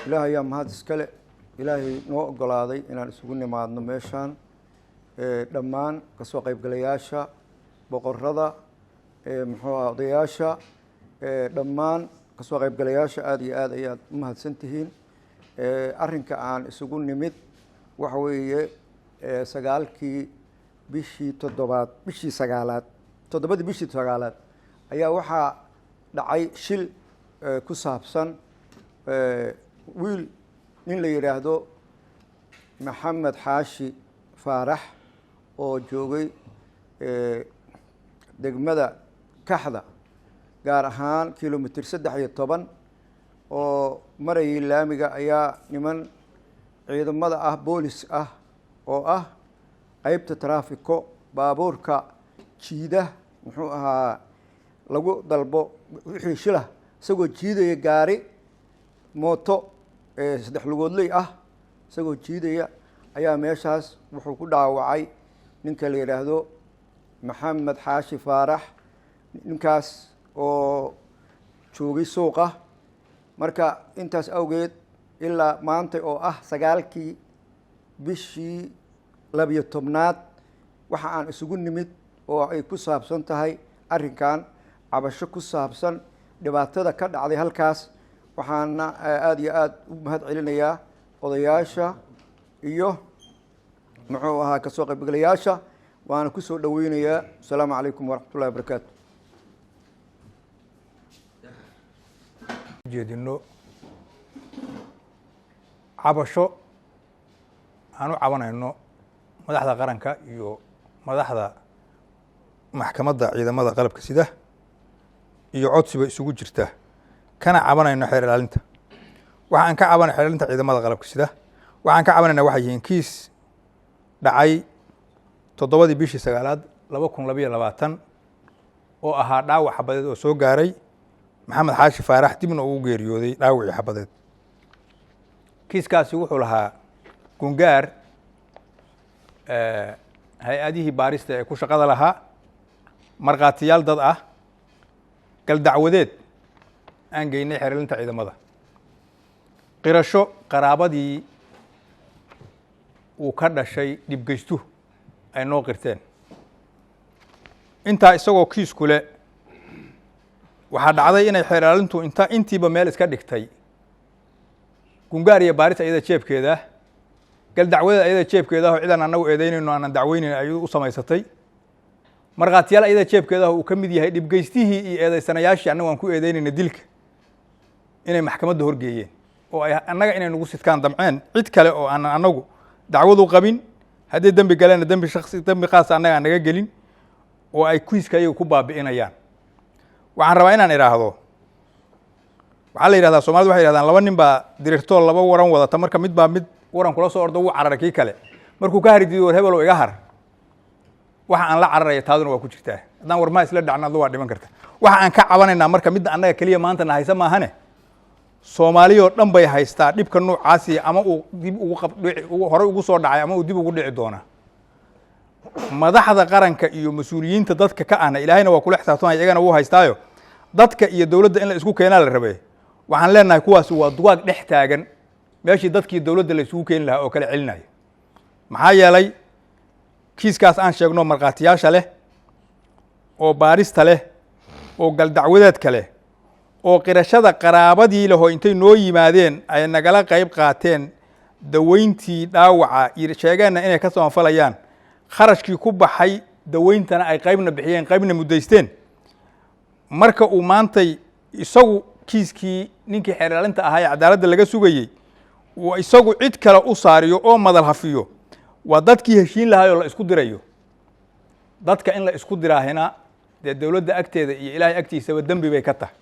Ilaah ayaa mahad iskale, Ilaahay noo ogolaaday inaan isugu nimaadno meeshaan. Dhammaan kasoo qaybgalayaasha, boqorada, muxuu aha, odayaasha, dhammaan kasoo qaybgalayaasha, aada iyo aad ayaad u mahadsan tihiin. Arrinka aan isugu nimid waxa weeye 9-kii bishii toddobaad, bishii sagaalaad, 7-dii bishii sagaalaad ayaa waxaa dhacay shil ku saabsan wiil nin la yidhaahdo Maxamed Xaashi Faarax oo joogay degmada Kaxda, gaar ahaan kilomitr 13, oo marayay laamiga, ayaa niman ciidamada ah, boolis ah oo ah qeybta taraafiko, baabuurka jiida, muxuu ahaa, lagu dalbo wixii shilah, isagoo jiidaya gaari mooto saddex lugoodley ah, isagoo jiidaya ayaa meeshaas wuxuu ku dhaawacay ninka la yidhaahdo Maxamed Xaashi Faarax, ninkaas oo joogay suuqa. Marka intaas awgeed ilaa maanta oo ah 9-kii bishii 12-aad waxa aan isugu nimid oo ay ku saabsan tahay arrinkan cabasho ku saabsan dhibaatada ka dhacday halkaas. Waxaana aada iyo aada u mahad celinayaa odayaasha iyo, muxuu ahaa, kasoo qaybgalayaasha, waana kusoo dhaweynayaa. Asalaamu calaykum waraxmat ullahi wabarakaatu. Jeedino cabasho aan u cabanayno madaxda qaranka iyo madaxda maxkamadda ciidamada qalabka sida iyo codsiba isugu jirta, kana cabanayno xeer ilaalinta. Waxaan ka cabanay xeer ilaalinta ciidamada qalabka sida, waxaan ka cabanayna waxay yihiin kiis dhacay 7-dii bishii sagaalaad 2022 oo ahaa dhaawac xabadeed oo soo gaaray Maxamed Xaashi Faarax, dibna uu geeriyooday dhaawacii xabadeed. Kiiskaasi wuxuu lahaa gungaar hay-adihii baarista ee ku shaqada lahaa, markhaatiyaal dad ah, galdacwadeed aan geynay xeerlinta ciidamada, qirasho qaraabadii uu ka dhashay dhibgeystuhu ay noo qirteen. Intaa isagoo kiisku le, waxaa dhacday inay xeer ilaalintu inta intiiba meel iska dhigtay, gungaar iyo baaris ayada jeebkeeda, gal dacwadeed ayada jeebkeeda oo cidaan annagu eedeynayno aanan dacweynayn ayadu u samaysatay, markhaatiyaal ayada jeebkeedah uu ka mid yahay dhibgeystihii iyo eedeysanayaashii annagu aan ku eedeynayna dilka, inay maxkamadda horgeeyeen oo ay annaga inay nagu sidkaan damceen cid kale oo aanan annagu dacwadu qabin, haddii dembi galeenna dembi shaksi, dembi khaasa annaga aan naga gelin, oo ay kiiska ayaga ku baabi'inayaan. Waxaan rabaa inaan idhaahdo, waxaa la yidhahdaa, Somalida waxay yidhahdaan, laba nin baa dirirtoo laba waran wadata. Marka mid baa mid waran kula soo ordo, wuu cararay. Kii kale markuu ka hari diido, "War hebelow, iga har, waxa aan la cararaya taaduna waa ku jirtaa, haddaan warmaha isla dhacna adlu waa dhiman karta." Waxa aan ka cabanaynaa marka midda annaga keliya maanta na haysa maahane, Soomaaliyoo dhan bay haystaa dhibka noocaasi, ama uu dib ugu qabdhici horey ugu soo dhacay ama uu dib ugu dhici doonaa. Madaxda qaranka iyo mas-uuliyiinta dadka ka ahna, Ilaahayna waa kula xisaabtamaya, iyagana wuu haystaayo. Dadka iyo dowladda in la isku keenaa la rabay. Waxaan leenahay kuwaasi waa dugaag dhex taagan meeshii dadkii dowladda la isugu keeni lahaa oo kala celinayo. Maxaa yeelay, kiiskaas aan sheegno, markhaatiyaasha leh oo baarista leh oo galdacwadeedka leh oo qirashada qaraabadii leh oo intay noo yimaadeen ay nagala qayb qaateen daweyntii dhaawaca iyo sheegeenna inay ka samanfalayaan, kharashkii ku baxay daweyntana ay qaybna bixiyeen, qaybna muddaysteen, marka uu maantay isagu kiiskii ninkii xeer ilaalinta ahaa ee cadaaladda laga sugayey uu isagu cid kale u saariyo oo madal hafiyo, waa dadkii heshiin lahaay oo la isku dirayo. Dadka in la isku diraahina dee dowladda agteeda iyo Ilaahay agtiisaba dembi bay ka tahay.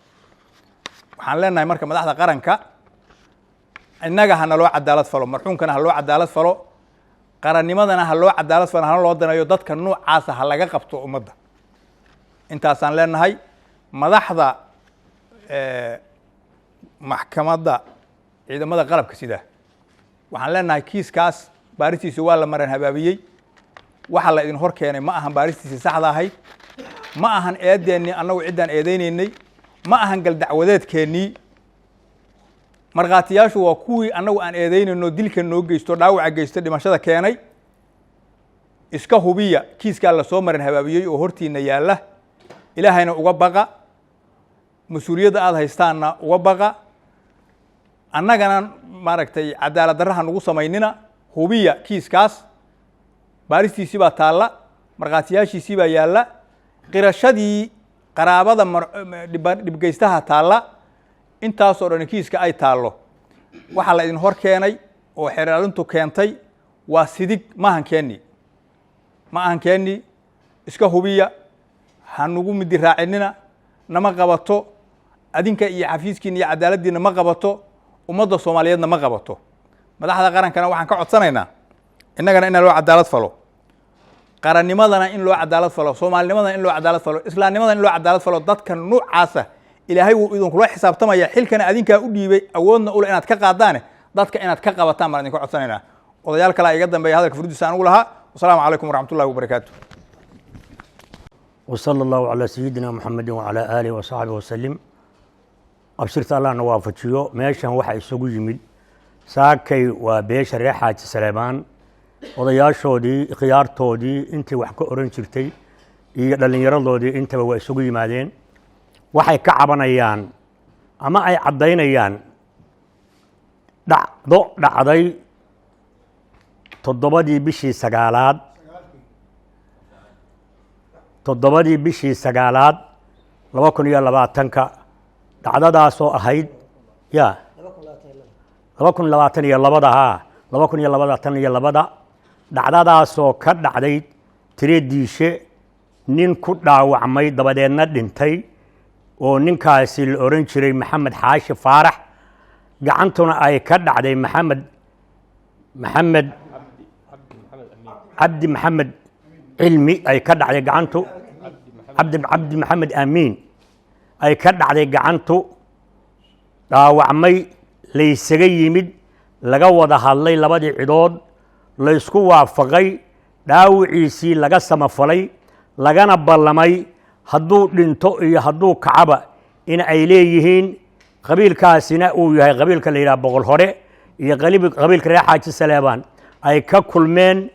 Waxaan leenahay marka madaxda qaranka, innaga ha naloo cadaalad falo, marxuumkana ha loo cadaalad falo, qarannimadana ha loo cadaalad falo, hana loo daneeyo, dadka noocaasa ha laga qabto ummadda. Intaasaan leenahay. Madaxda maxkamadda ciidamada qalabka sida waxaan leenahay, kiiskaas baaristiisa waa la maran habaabiyey. Waxa la idin hor keenay ma ahan baaristiisii saxda ahayd, ma ahan eedeennii annagu ciddaan eedeynaynay, ma ahan galdacwadeedkeennii. Markhaatiyaashu waa kuwii annagu aan eedeynayno, dilka noo geysto, dhaawaca geysto, dhimashada keenay. Iska hubiya kiiskaa lasoo marin habaabiyey oo hortiina yaalla. Ilaahayna uga baqa, mas-uuliyadda aada haystaanna uga baqa. Annagana maaragtay cadaalad darraha nagu samaynina. Hubiya kiiskaas, baaristiisii baa taalla, markhaatiyaashiisii baa yaalla, qirashadii qaraabada dhibgeystaha taalla. Intaasoo dhan kiiska ay taallo, waxaa la idin hor keenay oo xeeraalintu keentay waa sidig. Maahan keeni, ma ahan keeni. Iska hubiya, ha nagu midi raacinina. Nama qabato adinka iyo xafiiskiina iyo cadaaladdiina, ma qabato ummadda Soomaaliyeedna, ma qabato madaxda qarankana. Waxaan ka codsanaynaa innagana inaan loo cadaalad falo, qarannimadana in loo cadaalad falo, soomaalinimadana in loo cadaalad falo, islaamnimadana in loo cadaalad falo. Dadka nuucaasa Ilaahay wuu idinkula xisaabtamaya. Xilkana adinkaa u dhiibay, awoodna ule inaad ka qaadaane, dadka inaad ka qabataan baan idinka codsanaynaa. Odayaal kalea iga dambeeya, hadalka furdiisa anugu lahaa. Wasalaamu calaykum waraxmatullahi wabarakaatu. وصلى الله على سيدنا محمد وعلى آله وصحبه وسلم. Abshirta Allahna waafajiyo. Meeshan waxaa isugu yimid saakay waa beesha reer Xaaji Saleebaan, odayaashoodii, khiyaartoodii, intii wax ka oran jirtay iyo dhallinyaradoodii, intaba waa isugu yimaadeen. Waxay ka cabanayaan ama ay caddaynayaan dhacdo dhacday 7-dii bishii sagaalaad, 7-dii bishii sagaalaad 2020-ka. Dhacdadaasoo ahayd ya 2022-da, haa, 2022-da. Dhacdadaasoo ka dhacday Tirediishe, nin ku dhaawacmay dabadeedna dhintay, oo ninkaasi la oran jiray Maxamed Xaashi Faarax, gacantuna ay ka dhacday Maxamed Cabdi Maxamed Cilmi, ay ka dhacday gacantu Cabdi Maxamed Amiin ay ka dhacday gacantu, dhaawacmay. Laysaga yimid, laga wada hadlay, labadii cidood laysku waafaqay, dhaawiciisii laga samafalay, lagana ballamay hadduu dhinto iyo hadduu kacaba in ay leeyihiin. Qabiilkaasina uu yahay qabiilka la yidhaha Boqol Hore iyo qabiilka reer Xaaji Saleebaan ay ka kulmeen,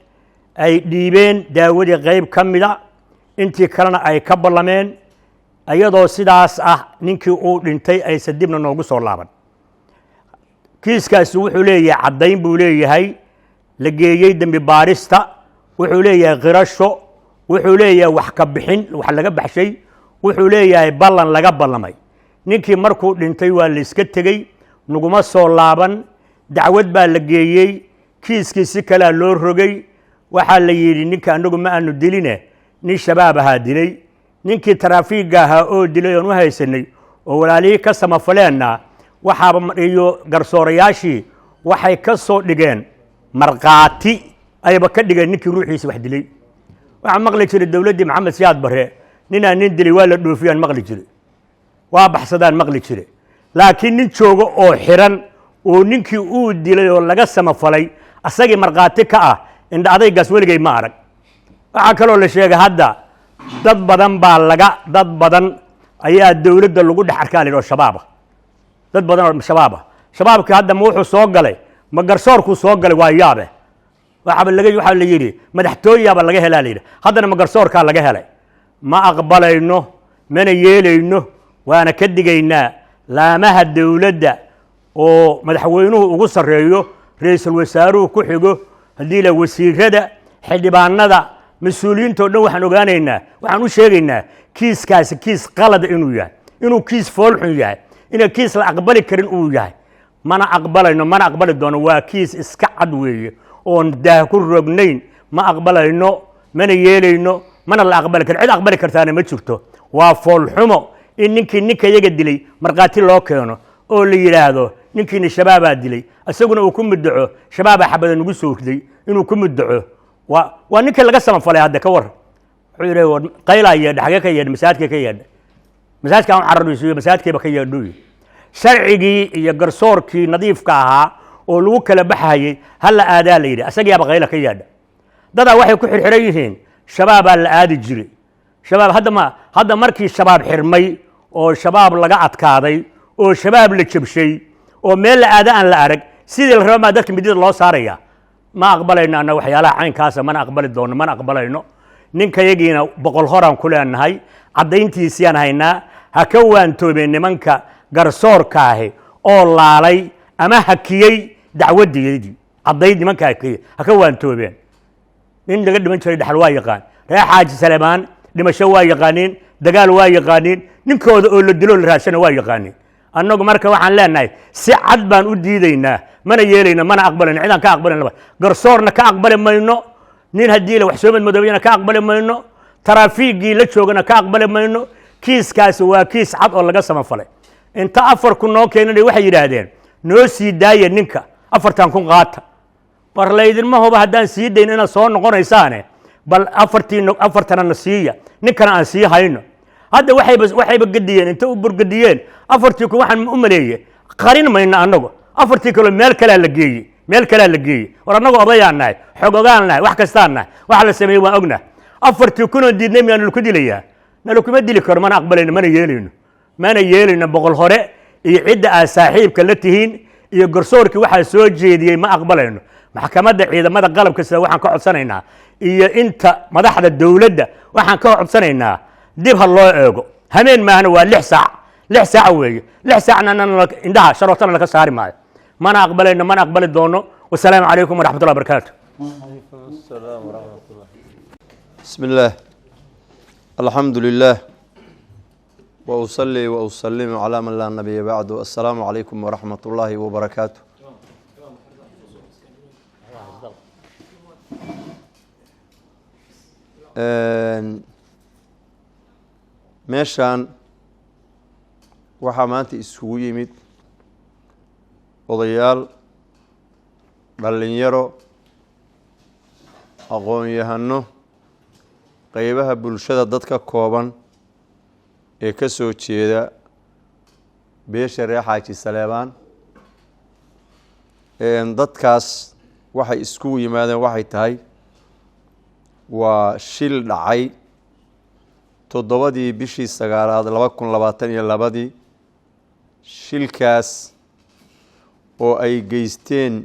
ay dhiibeen daawadii qayb ka mida, intii kalena ay ka ballameen. Iyadoo sidaas ah ninkii uu dhintay, aysan dibna noogu soo laaban. Kiiskaasi wuxuu leeyahay caddayn buu leeyahay la geeyey dembi baarista, wuxuu leeyahay qirasho, wuxuu leeyahay wax ka bixin, wax laga baxshay, wuxuu leeyahay ballan laga ballamay. Ninkii markuu dhintay waa la iska tegey, naguma soo laaban. Dacwad baa la geeyey, kiiskii si kalea loo rogay. Waxaa la yidhi ninka anagu ma aanu diline, nin shabaab ahaa dilay. Ninkii taraafiigga ahaa oo dilay oon u haysanay oo walaalihii ka samafaleenna waxaaba iyo garsoorayaashii waxay ka soo dhigeen markhaati, ayba ka dhigeen ninkii ruuxiisa wax dilay. Waxaan maqli jiray dowladdii Maxamed Siyaad Barre, ninaan nin dilay waa la dhoofiyaan maqli jire, waa baxsadaan maqli jire, laakiin nin joogo oo xiran oo ninkii uu dilay oo laga samafalay asagii markhaati ka ah, indha adaygaas weligay ma arag. Waxaa kaloo la sheegay hadda dad badan baa laga, dad badan ayaa dowladda lagu dhex arkaa la yidhi oo shabaaba, dad badan oo shabaaba. Shabaabkii hadda ma wuxuu soo galay, ma garsoorkuu soo galay? Waa yaabe. Waxaaba laga, waxaa la yidhi madaxtooyaaba laga helaa la yidhi, haddana ma garsoorkaa laga helay? Ma aqbalayno, mana yeelayno, waana ka digaynaa. Laamaha dowladda oo madaxweynuhu ugu sarreeyo, ra-iisul wasaaruhu ku xigo, haddii la wasiirada, xildhibaanada, mas-uuliyiinta o dhan, waxaan ogaanaynaa, waxaan u sheegaynaa kiiskaasi kiis qalada inuu yahay, inuu kiis foolxun yahay, inuu kiis la aqbali karin uu yahay. Mana aqbalayno, mana aqbali doono. Waa kiis iska cad weeye oon daah ku rognayn. Ma aqbalayno, mana yeelayno, mana la aqbali karin, cid aqbali kartaana ma jirto. Waa foolxumo in ninkii ninka iyaga dilay markhaati loo keeno oo la yidhaahdo ninkiina shabaabaa dilay, isaguna uu ku muddaco shabaabaa xabada nagu soo riday inuu ku muddaco. Waa ninkii laga samafalay. Hadda ka war, wuxuu yidhi qaylaa yeedha, xagee ka yeedha? Masaajidkay ka yeedha, masaajidka aan cararayso, masaajidkayba ka yeedhuy. Sharcigii iyo garsoorkii nadiifka ahaa oo lagu kala baxayey ha la aadaa la yidhi, asagiyaaba qayla ka yeedha. Dadaa waxay ku xirxiran yihiin shabaabaa la aadi jiray, shabaab. Hadda ma hadda markii shabaab xirmay oo shabaab laga adkaaday oo shabaab la jabshay Oo meel la aada aan la arag, sidii la raba maa dadka midida loo saaraya. Ma aqbalayno anna waxyaalaha caynkaasa, mana aqbali doono, mana aqbalayno. Ninkayagiina boqol horaan ku leenahay, caddayntiisiyaan haynaa. Ha ka waantoobeen nimanka garsoorkaahi oo laalay ama hakiyey dacwaddeedii. Caddayd nimanka hakiyey ha ka waantoobeen. Nin laga dhiman jiray dhaxal waa yaqaan. Reer Xaaji Salemaan dhimasho waa yaqaaniin, dagaal waa yaqaaniin, ninkooda oo la dilo la raashana waa yaqaaniin. Annagu marka waxaan leenahay, si cad baan u diidaynaa, mana yeelayno, mana aqbalayno. Cidaan ka aqbalayno, garsoorna ka aqbali mayno, nin haddii la wax soo madmadoobayana ka aqbali mayno, taraafiiggii la joogana ka aqbali mayno. Kiiskaasi waa kiis cad oo laga samafalay. Inta 4,000 noo keenanay, waxay yidhaahdeen, "Noo sii daaya ninka, 4000 qaata." War laydinma huba haddaan sii dayn inaad soo noqonaysaane, bal afartiin afartana na siiya, ninkana aan sii hayno. Hadda waxayba gediyeen, inta u burgadiyeen 4000. Waxaan u maleeye qarin mayno annagu, afartii kaloo meel kalaa la geeyey, meel kalaa la geeyey. War annagu odayaan nahay, xogogaan nahay, wax kastaan nahay, waxa la sameeyey waan ognah. 4000 oo diidnay miyaa nalaku dilayaa? Nalakuma dili karo. Mana aqbalayno, mana yeelayno, mana yeelayno. Boqol hore iyo cidda aad saaxiibka la tihiin iyo garsoorkii waxaa soo jeediyey ma aqbalayno. Maxkamadda ciidamada qalabka sida waxaan ka codsanaynaa, iyo inta madaxda dowladda waxaan ka codsanaynaa, dib ha loo eego. Hameen maahna, waa 6 saac, 6 saac weeye. 6 saacna indhaha sharootana laka saari maayo. Mana aqbalayno, mana aqbali doono. Wasalaamu calaykum waraxmatullahi barakaatu. بسم الله، الحمد لله، وأصلي وأسلم على من لا نبي بعد. السلام عليكم ورحمة الله وبركاته. Meeshaan waxaa maanta isugu yimid odayaal, dhallinyaro, aqoon-yahano, qeybaha bulshada dad ka kooban ee ka soo jeeda beesha reer Xaaji Saleebaan. Dadkaas waxay iskugu yimaadeen waxay tahay waa shil dhacay 7dii bishii sagaalaad 2022dii. Shilkaas oo ay geysteen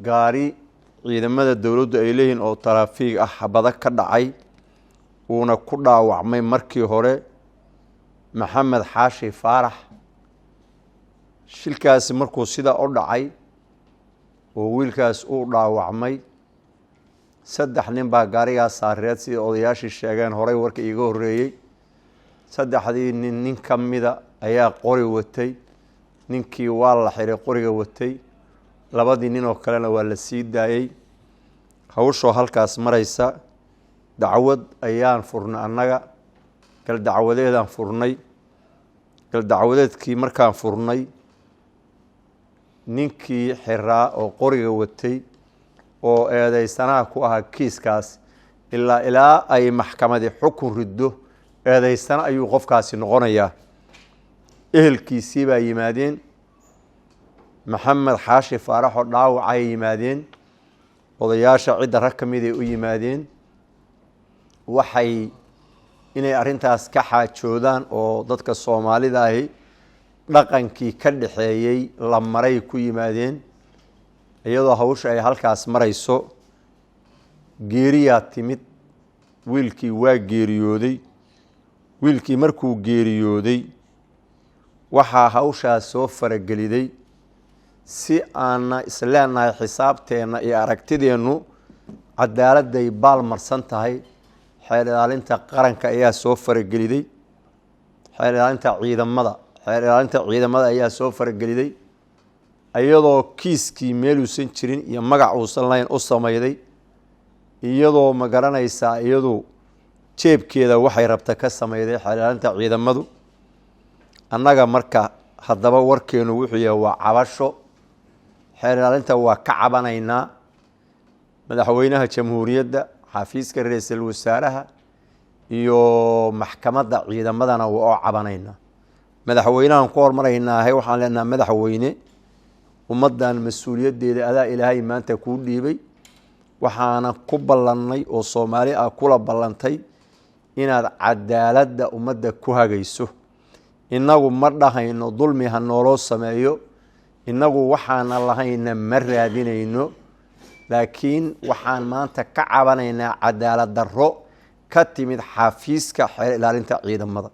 gaari ciidamada dowladdu ay leeyihiin oo taraafiig ah, xabado ka dhacay, uuna ku dhaawacmay markii hore Maxamed Xaashi Faarax. Shilkaasi markuu sidaa u dhacay oo wiilkaas uu dhaawacmay, saddex nin baa gaarigaas saareed, sida odayaashii sheegeen horey warka iiga horreeyey. Saddexdii nin, nin ka mida ayaa qori watay. Ninkii waa la xiray qoriga watay, labadii nin oo kalena waa la sii daayey. Hawshoo halkaas maraysa, dacwad ayaan furnay annaga, gal dacwadeedaan furnay. Gal dacwadeedkii markaan furnay, ninkii xiraa oo qoriga watay oo eedeysanaha ku ahaa kiiskaas, ilaa ay maxkamadi xukun riddo, eedeysano ayuu qofkaasi noqonayaa. Ehelkiisii baa yimaadeen, Maxamed Xaashi Faaraxoo dhaawacay yimaadeen. Odayaasha cidda rag ka miday u yimaadeen, waxay inay arrintaas ka xaajoodaan oo dadka Soomaalida ahi dhaqankii ka dhaxeeyey la maray ku yimaadeen. Iyadoo hawsha ay halkaas marayso, geeriyaa timid. Wiilkii waa geeriyooday. Wiilkii markuu geeriyooday, waxaa hawshaas soo farageliday, si aana isleenahay xisaabteenna iyo aragtideennu cadaaladday baal marsan tahay, xeer ilaalinta qaranka ayaa soo farageliday. Xeer ilaalinta ciidamada, xeer ilaalinta ciidamada ayaa soo farageliday, iyadoo kiiskii meeluusan jirin iyo magac uusan lahayn u sameyday, iyadoo ma garanaysaa iyadu jeebkeeda waxay rabta ka sameyday xeer ilaalinta ciidamadu. Annaga marka haddaba warkeenu wuxuu yahay waa cabasho. Xeer ilaalinta waa ka cabanaynaa. Madaxweynaha jamhuuriyadda, xafiiska ra-iisul wasaaraha iyo maxkamadda ciidamadana waa oo cabanaynaa. Madaxweynahan ku hormaraynaahe, waxaan leenaha, madaxweyne, ummaddan mas-uuliyaddeeda adaa Ilaahay maanta kuu dhiibay. Waxaana ku ballannay oo Soomaali ah kula ballantay inaad cadaaladda ummadda ku hagayso. Innagu ma dhahayno dulmi ha nooloo sameeyo, innagu waxaana lahayna ma raadinayno, laakiin waxaan maanta ka cabanaynaa cadaalad darro ka timid xafiiska xeer ilaalinta ciidamada.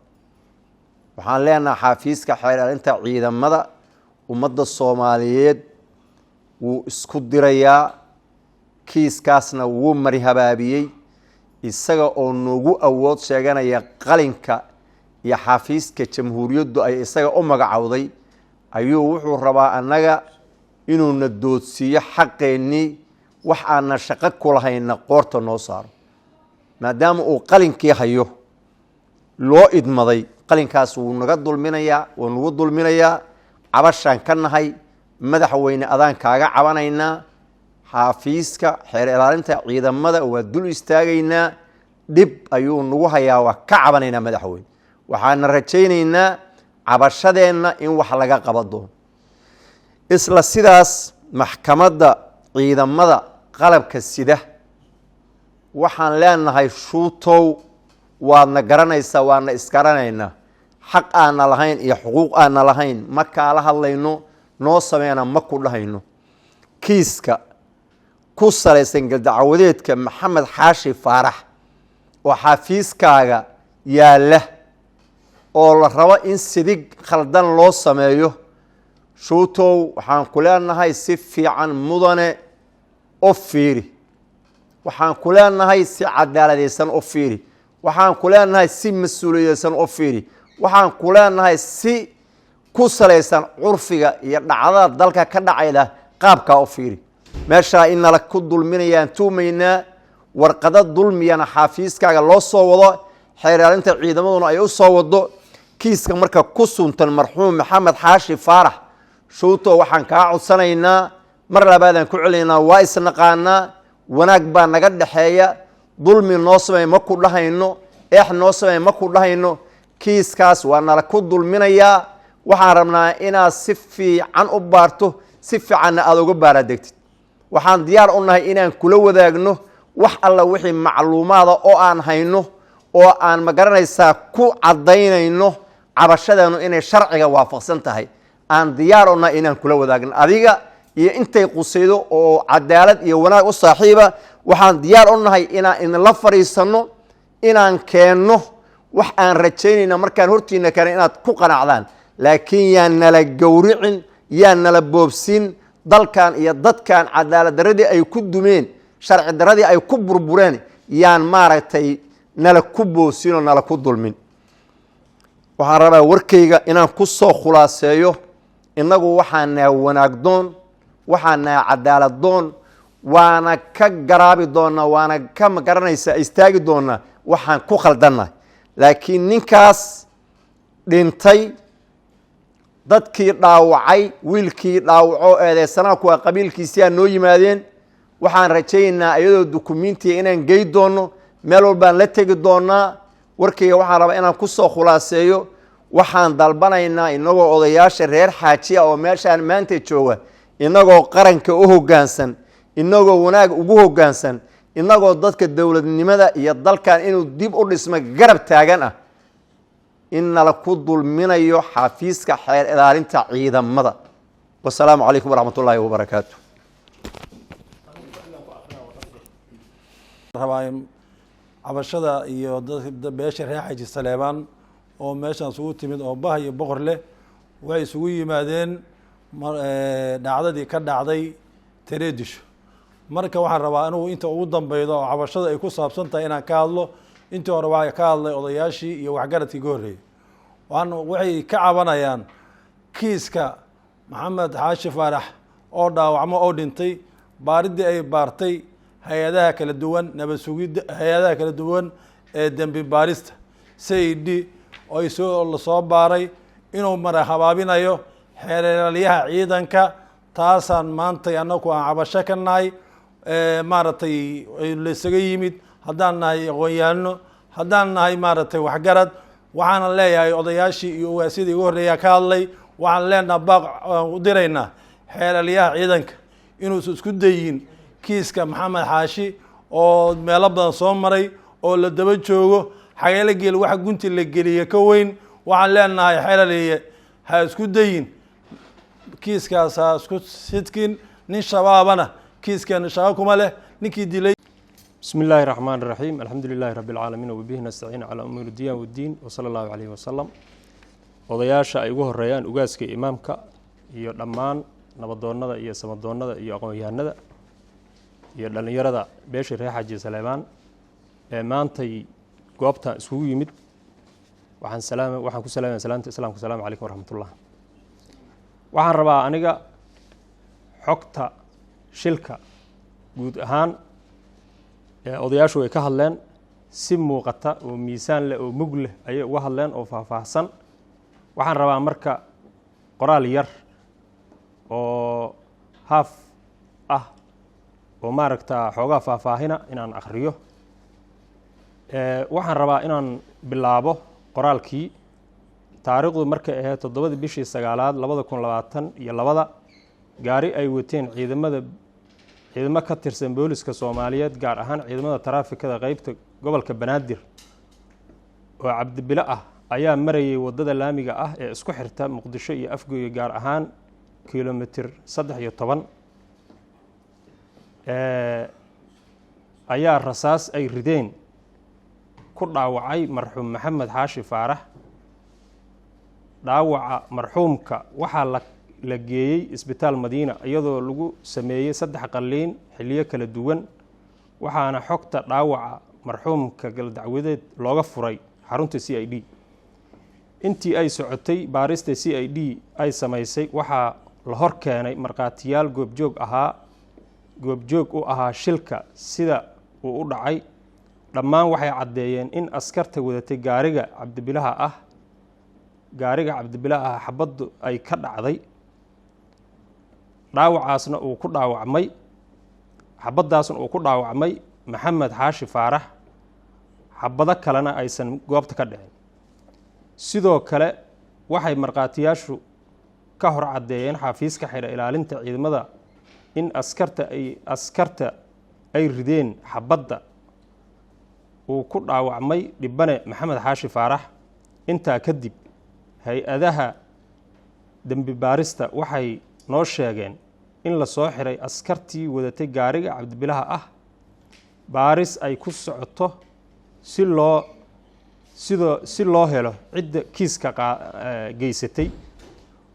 Waxaan leenahay xafiiska xeer ilaalinta ciidamada ummadda Soomaaliyeed wuu isku dirayaa, kiiskaasna wuu mari habaabiyey, isaga oo noogu awood sheeganaya qalinka iyo xafiiska jamhuuriyaddu ay isaga u magacowday. Ayuu wuxuu rabaa annaga inuuna doodsiiyo xaqeennii, wax aanna shaqo ku lahayna qoorta noo saaro, maadaama uu qalinkii hayo loo idmaday. Qalinkaas wuu naga dulminayaa, wuu nagu dulminayaa. Cabashaan ka nahay, madaxweyne, adaan kaaga cabanaynaa. Xaafiiska xeer ilaalinta ciidamada waa dul istaagaynaa, dhib ayuu nagu hayaa, waa ka cabanaynaa madaxweyne. Waxaana rajaynaynaa cabashadeenna in wax laga qaba doono. Isla sidaas maxkamadda ciidamada qalabka sida waxaan leenahay, Shuutow, waadna garanaysaa, waadna isgaranaynaa. Xaq aana lahayn iyo xuquuq aana lahayn ma kaala hadlayno, noo sameyna ma ku dhahayno. Kiiska ku salaysan galdacawadeedka Maxamed Xaashi Faarax oo xafiiskaaga yaalla oo la rabo in sidig khaldan loo sameeyo, Shuutow, waxaan ku leenahay si fiican mudane u fiiri, waxaan ku leenahay si cadaaladaysan u fiiri, waxaan ku leenahay si mas-uuliyadaysan u fiiri, waxaan ku leenahay si ku salaysan curfiga iyo dhacdada dalka ka dhacayda qaabkaa u fiiri. Meeshaa in nala ku dulminayaan tuumaynaa, warqado dulmiyana xaafiiskaaga loo soo wado, xeeraalinta ciidamaduna ay u soo wado. Kiiska marka ku suntan marxuum Maxamed Xaashi Faarax, Shuuto, waxaan kaa codsanaynaa, mar labaadaan ku celinaynaa, waa isnaqaanaa, wanaag baa naga dhexeeya. Dulmi noo samey ma ku dhahayno, eex noo samey ma ku dhahayno. Kiiskaas waa nala ku dulminayaa. Waxaan rabnaa inaad si fiican u baarto, si fiicanna aada uga baaraadegtid. Waxaan diyaar u nahay inaan kula wadaagno wax alla wixii macluumaada oo aan hayno oo aan magaranaysaa ku caddaynayno cabashadeenu inay sharciga waafaqsan tahay. Aan diyaar u nahay inaan kula wadaagno adiga iyo intay qusaydo oo cadaalad iyo wanaag u saaxiiba. Waxaan diyaar u nahay inaan idinla fadhiisanno, inaan keenno wax aan rajaynayna markaan hortiina keenay inaad ku qanacdaan. Laakiin yaan nala gowricin, yaan nala boobsin. Dalkan iyo dadkan cadaalad daradii ay ku dumeen, sharci daradii ay ku burbureen, yaan maaragtay nala ku boobsin oo nala ku dulmin. Waxaan rabaa warkayga inaan ku soo khulaaseeyo: innagu waxaan nahay wanaagdoon, waxaan nahay cadaaladdoon, waana ka garaabi doonaa, waana ka magaranaysaa istaagi doonaa waxaan ku khaldannahay. Laakiin ninkaas dhintay, dadkii dhaawacay, wiilkii dhaawaco eedeysanaha kuwa qabiilkiisiyaa noo yimaadeen. Waxaan rajaynaynaa iyadoo dukumentiga inaan gey doono, meel walbaan la tegi doonaa. Warkayga waxaan rabaa inaan kusoo khulaaseeyo: waxaan dalbanaynaa, inagoo odayaasha reer Xaajiya oo meeshaan maanta jooga, inagoo qaranka u hoggaansan, inagoo wanaag ugu hoggaansan, inagoo dadka dowladnimada iyo dalkan inuu dib u dhismo garab taagan ah, in nala ku dulminayo xafiiska xeer ilaalinta ciidamada. Wasalaamu calaykum waraxmat ullaahi wabarakaatu. Rabaa cabashada iyo dadka beesha reer Xaaji Saleebaan oo meeshaan isugu timid oo bah iyo boqor leh, waxay isugu yimaadeen dhacdadii ka dhacday Tareedisho. Marka waxaan rabaa anugu inta ugu dambeyda oo cabashada ay ku saabsan tahay inaan ka hadlo. Intii hore waxaa ka hadlay odayaashii iyo waxgaradkii ka horreeyey. Waan waxay ka cabanayaan kiiska Maxamed Xaashi Faarax oo dhaawacmo oo dhintay, baariddii ay baartay hay-adaha kala duwan, nabad sugidda, hay-adaha kala duwan ee dembi baarista CID oo ay soo lasoo baaray inuu mara habaabinayo xeeralyaha ciidanka. Taasaan maantay annagu aan cabasho ka nahay, maaragtay laysaga yimid, haddaan nahay aqoon-yahano, haddaan nahay maaragtay waxgarad. Waxaana leeyahay odayaashii iyo ugaasyadii ugu horreeyaa ka hadlay, waxaan leenaha baaq aan u diraynaa xeeralyaha ciidanka inuusan isku dayin kiiska Maxamed Xaashi oo meelo badan soo maray oo la daba joogo. Xageela geel waxa gunti la geliye ka weyn. Waxaan leenahay, xelaliye, ha isku dayin kiiskaas, ha isku sidkin nin Shabaabana. Kiiskeena shaqo kuma leh ninkii dilay. بسم الله الرحمن الرحيم، الحمد لله رب العالمين، وبه نستعين على أمور الدين والدين، وصلى الله عليه وسلم. Odayaasha ay ugu horeeyaan ugaaska, imaamka iyo dhammaan nabadoonnada iyo samadoonnada iyo aqoon-yahanada iyo dhallinyarada beeshii reer Xaaji Saleebaan ee maantay goobtan iskugu yimid, waxaan salaam waxaan ku salaamaya salaamta islaamka: asalaamu calaykum waraxmatullah. Waxaan rabaa aniga xogta shilka guud ahaan ee odayaashu ay ka hadleen si muuqata oo miisaan leh oo mug leh ayay uga hadleen oo faahfaahsan. Waxaan rabaa marka qoraal yar oo haaf ah oo maaragta xoogaa faahfaahina inaan akhriyo. Waxaan rabaa inaan bilaabo qoraalkii. Taariikhdu markay ahayd 7-dii bishii 9-aad 2022, gaari ay wateen ciidamo ka tirsan booliska Soomaaliyeed, gaar ahaan ciidamada taraafikada qeybta gobolka Banaadir, oo Cabdibilo ah ayaa marayay waddada laamiga ah ee isku xirta Muqdisho iyo Afgooye, gaar ahaan kilomitir 13, ayaa rasaas ay rideen ku dhaawacay marxuum Maxamed Xaashi Faarax. Dhaawaca marxuumka waxaa la geeyey Isbitaal Madiina, iyadoo lagu sameeyey saddex qalliin xilliyo kala duwan, waxaana xogta dhaawaca marxuumka galdacwadeed looga furay xarunta CID. Intii ay socotay baarista CID ay samaysay, waxaa la hor keenay markhaatiyaal goobjoog u ahaa shilka sida uu u dhacay. Dhammaan waxay caddeeyeen in askarta wadatay gaariga Cabdibilaha ah xabaddu ay ka dhacday, dhaawacaasna uu ku dhaawacmay, xabaddaasna uu ku dhaawacmay Maxamed Xaashi Faarax, xabado kalena aysan goobta ka dhicin. Sidoo kale waxay markhaatiyaashu ka hor caddeeyeen xafiiska xeer ilaalinta ciidamada in askarta ay rideen xabadda uu ku dhaawacmay dhibane Maxamed Xaashi Faarax. Intaa kadib hay-adaha dembi baarista waxay noo sheegeen in la soo xiray askartii wadatay gaariga Cabdibilaha ah, baaris ay ku socoto si loo helo cidda kiiska geysatay.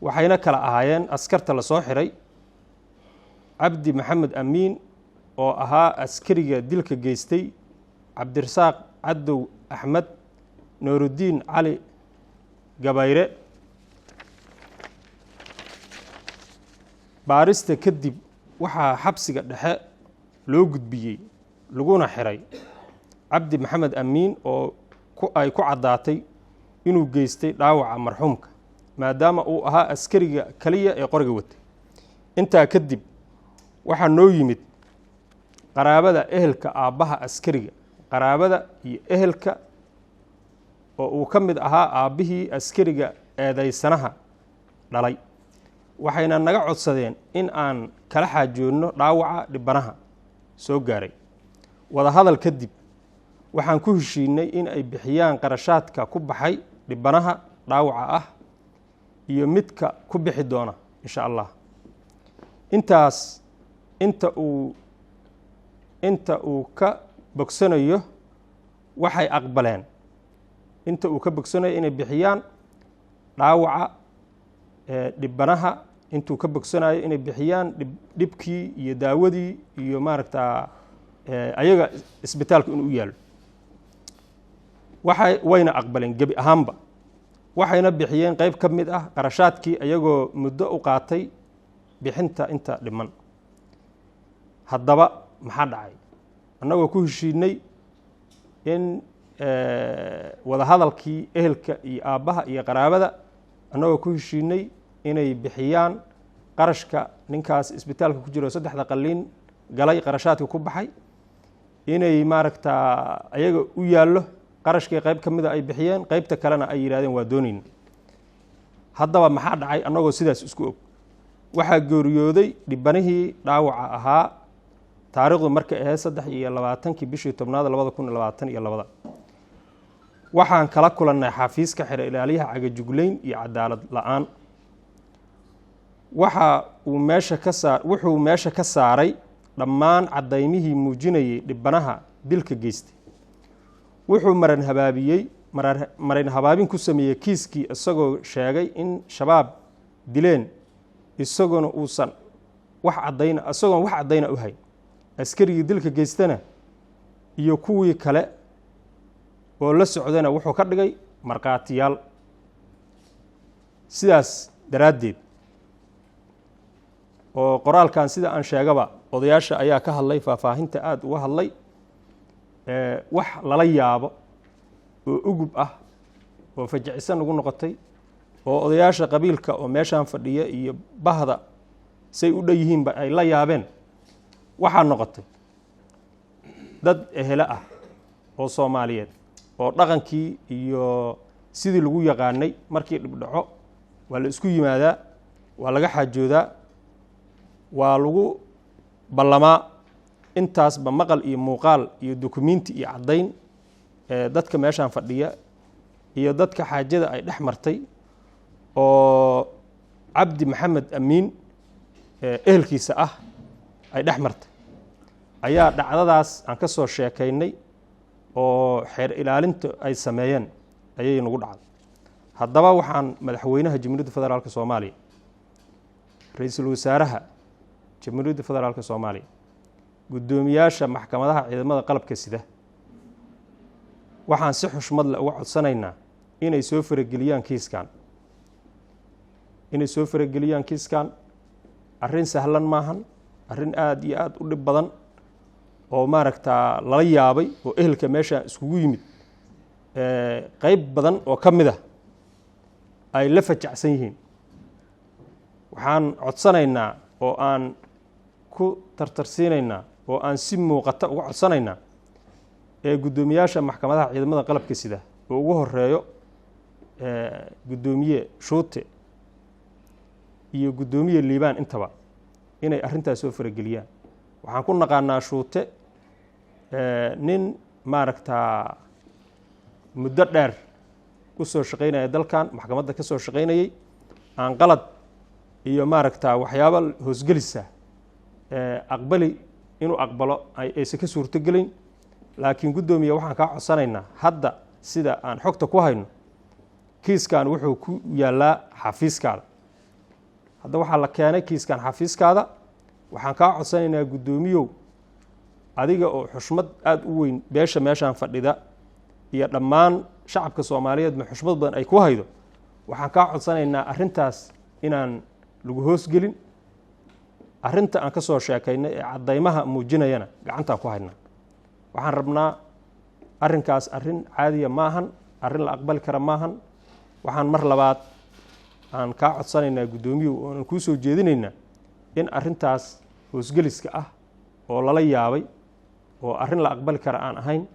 Waxayna kala ahaayeen askarta la soo xiray: Cabdi Maxamed Amiin oo ahaa askariga dilka geystay, Cabdirasaaq Cadow Axmed, Nuurudiin Cali Gabayre. Baarista kadib waxaa xabsiga dhexe loo gudbiyey laguna xiray Cabdi Maxamed Amiin oo ay ku caddaatay inuu geystay dhaawaca marxuumka, maadaama uu ahaa askariga kaliya ee qoriga watay. Intaa kadib waxaa noo yimid qaraabada, ehelka aabbaha askariga, qaraabada iyo ehelka oo uu ka mid ahaa aabbihii askariga eedaysanaha dhalay, waxayna naga codsadeen in aan kala xaajoodno dhaawaca dhibanaha soo gaaray. Wadahadal kadib waxaan ku heshiinay in ay bixiyaan qarashaadka ku baxay dhibanaha dhaawaca ah iyo midka ku bixi doona, insha Allah, intaas inta uu ka bogsanayo. Waxay aqbaleen inta uu ka bogsanayo inay bixiyaan dhaawaca dhibanaha, intuu ka bogsanayo inay bixiyaan dhibkii iyo daawadii iyo maaragtaa ayaga isbitaalka inuu u yaallo. Wayna aqbaleen gebi ahaanba, waxayna bixiyeen qeyb ka mid ah qarashaadkii, iyagoo muddo u qaatay bixinta inta dhiman. Haddaba maxaa dhacay? Annagoo ku heshiinay in wadahadalkii ehelka iyo aabbaha iyo qaraabada, annagoo ku heshiinay inay bixiyaan qarashka ninkaas isbitaalka ku jiro, saddexda qalliin galay, qarashaadka ku baxay inay maaragtaa ayaga u yaallo, qarashkii qayb ka mida ay bixiyeen, qeybta kalena ay yidhahdeen waa doonayna. Haddaba maxaa dhacay? Annagoo sidaas isku og, waxaa geeriyooday dhibanihii dhaawaca ahaa taariikhdu markay ahayd 23-kii bishii 10-aad 2022. Waxaan kala kulannay xafiiska xeer ilaaliyaha cagajuglayn iyo cadaalad la-aan. Waxa uu meesha ka saa wuxuu meesha ka saaray dhammaan caddaymihii muujinayay dhibanaha dilka geystay. Wuxuu maran habaabiyey, maran habaabin ku sameeyey kiiskii, isagoo sheegay in Shabaab dileen, isagoona uusan wax caddayna, isagoon wax caddayna u hayn. Askarigii dilka geystana iyo kuwii kale oo la socdana wuxuu ka dhigay markhaatiyaal. Sidaas daraaddeed, oo qoraalkan sida aan sheegaba odayaasha ayaa ka hadlay, faahfaahinta aada uga hadlay, wax lala yaabo oo ugub ah oo fajicisan ugu noqotay oo odayaasha qabiilka oo meeshaan fadhiya iyo bahda say u dhan yihiinba ay la yaabeen, waxaa noqotay dad ehele ah oo Soomaaliyeed oo dhaqankii iyo sidii lagu yaqaanay markii dhibdhaco waa la isku yimaadaa, waa laga xaajoodaa, waa lagu ballamaa. Intaasba maqal iyo muuqaal iyo dukumenti iyo caddayn dadka meeshaan fadhiya iyo dadka xaajada ay dhex martay oo Cabdi Maxamed Amiin ehelkiisa ah ay dhex martay ayaa dhacdadaas aan ka soo sheekaynay oo xeer ilaalinta ay sameeyeen ayay nagu dhacday. Haddaba waxaan madaxweynaha Jamhuuriyadda Federaalka Soomaaliya, ra-iisul wasaaraha Jamhuuriyadda Federaalka Soomaaliya, guddoomiyaasha maxkamadaha ciidamada qalabka sida, waxaan si xushmad leh uga codsanaynaa inay soo farageliyaan kiiskan, inay soo farageliyaan kiiskan. Arrin sahlan maahan, arrin aada iyo aada u dhib badan oo maaragtaa lala yaabay oo ehelka meesha iskugu yimid qeyb badan oo ka mid ah ay la fajacsan yihiin. Waxaan codsanaynaa oo aan ku tartarsiinaynaa oo aan si muuqata uga codsanaynaa ee guddoomiyaasha maxkamadaha ciidamada qalabka sida oo ugu horeeyo guddoomiye Shuute iyo guddoomiye Liibaan intaba inay arrintaas soo farageliyaan. Waxaan ku naqaanaa Shuute nin maaragtaa muddo dheer ku soo shaqaynaya dalkan, maxkamadda ka soo shaqaynayay, aan qalad iyo maaragtaa waxyaabo hoosgelisa aqbali inuu aqbalo aysan ka suurtogelayn. Laakiin guddoomiye, waxaan kaa codsanaynaa hadda sida aan xogta ku hayno kiiskan wuxuu ku yaallaa xafiiskaada. Hadda waxaa la keenay kiiskan xafiiskaada. Waxaan kaa codsanaynaa, guddoomiyow, adiga oo xushmad aada u weyn beesha meeshaan fadhida iyo dhammaan shacabka Soomaaliyeed ma xushmad badan ay ku haydo, waxaan kaa codsanaynaa arrintaas inaan lagu hoosgelin. Arrinta aan ka soo sheekaynay ee caddaymaha muujinayana gacantaan ku haynaa. Waxaan rabnaa arrinkaas arrin caadiya maahan, arrin la aqbali kara maahan. Waxaan mar labaad aan kaa codsanaynaa, guddoomiyuhu, oonan kuu soo jeedinaynaa in arrintaas hoosgeliska ah oo lala yaabay oo arrin la aqbali kara aan ahayn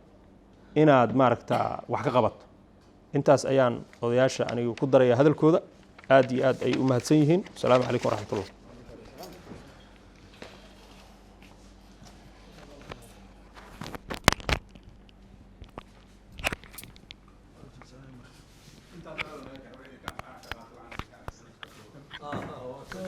inaad maaragtaa wax ka qabato. Intaas ayaan odayaasha anigu ku daraya hadalkooda. Aad iyo aad ay u mahadsan yihiin. Asalaamu calaykum waraxmatullah.